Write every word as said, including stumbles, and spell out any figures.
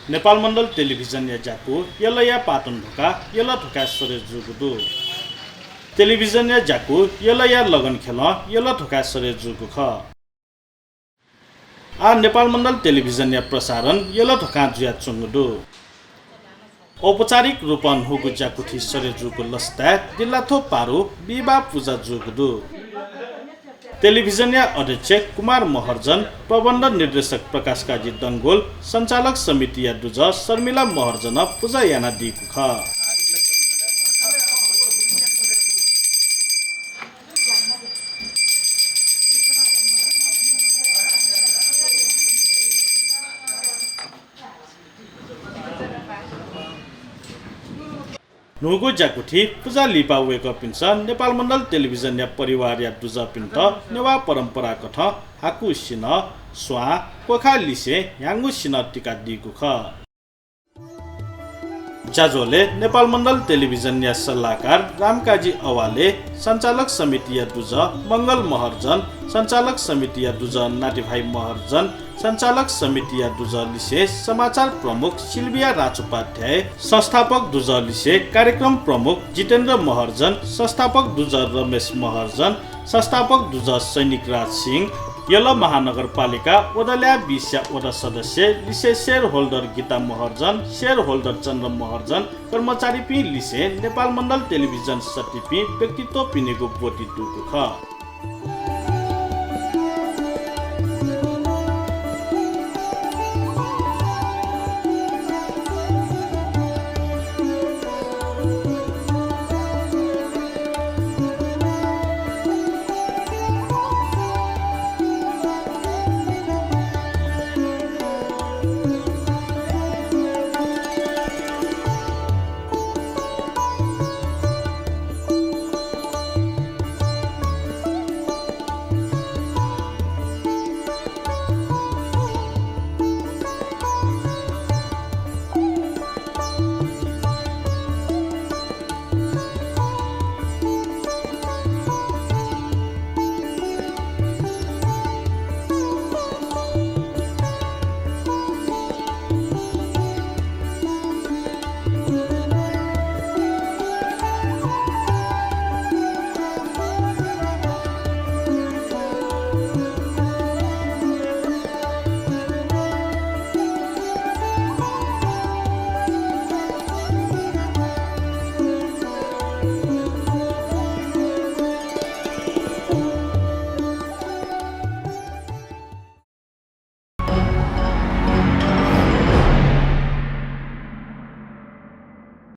नेपाल मण्डल टेलिभिजनया ज्याकू यलया पाटन धुंकाः यल धुंकाः स्वरे जूगु दु। टेलिभिजनया ज्याकू यलया लगनखेलं यल धुंकाः स्वरे जूगु खः। आः नेपाल मण्डल टेलिभिजनया प्रसारण यल धुंकाः जुयाच्वंगु दु। औपचारिक रूपं न्हूगु ज्याकुथि स्वरे जूगु लसताय् दिल्लाथ्व पारु बिहिबाः पुजा जूगु दु। टेलिभिजनया अध्यक्ष कुमार महर्जन, प्रबन्ध निर्देशक प्रकाश काजी डंगोल, सञ्चालक समितिया दुजः शर्मिला महर्जनं पुजा यानादीगु खः। न्हूगु ज्याकुथि पुजा लिपा वय्कःपिन्सं नेपाल मण्डल टेलिभिजनया परिवारया दुजःपिन्त नेवाः परम्परा कथं हाकु सिन्हः, स्वां, क्वखाय् लिसें ह्याउँगु सिन्हः तिकादीगु खः। ज्याझ्वलय् नेपाल मण्डल टेलिभिजनया सल्लाहकार रामकाजी अवाले, सञ्चालक समितिया दुजः मंगल महर्जन, सञ्चालक समितिया दुजः नातिभाइ महर्जन, सञ्चालक समितिया दुजः लिसें समाचार प्रमुख सिल्भिया राजोपाध्याय, संस्थापक दुजः लिसें कार्यक्रम प्रमुख जितेन्द्र महर्जन, संस्थापक दुजः रमेश महर्जन, संस्थापक दुजः सैनिक राज सिंह, यल महानगरपालिका वडा ल्याः बिसया वडा सदस्य लिसें shareholder गीता महर्जन, shareholder चन्द्र महर्जन, कर्मचारीपिं लिसें नेपाल मण्डल टेलिभिजन सत्तीपिं व्यक्तित्वपिनिगु ब्वति दुगु खः।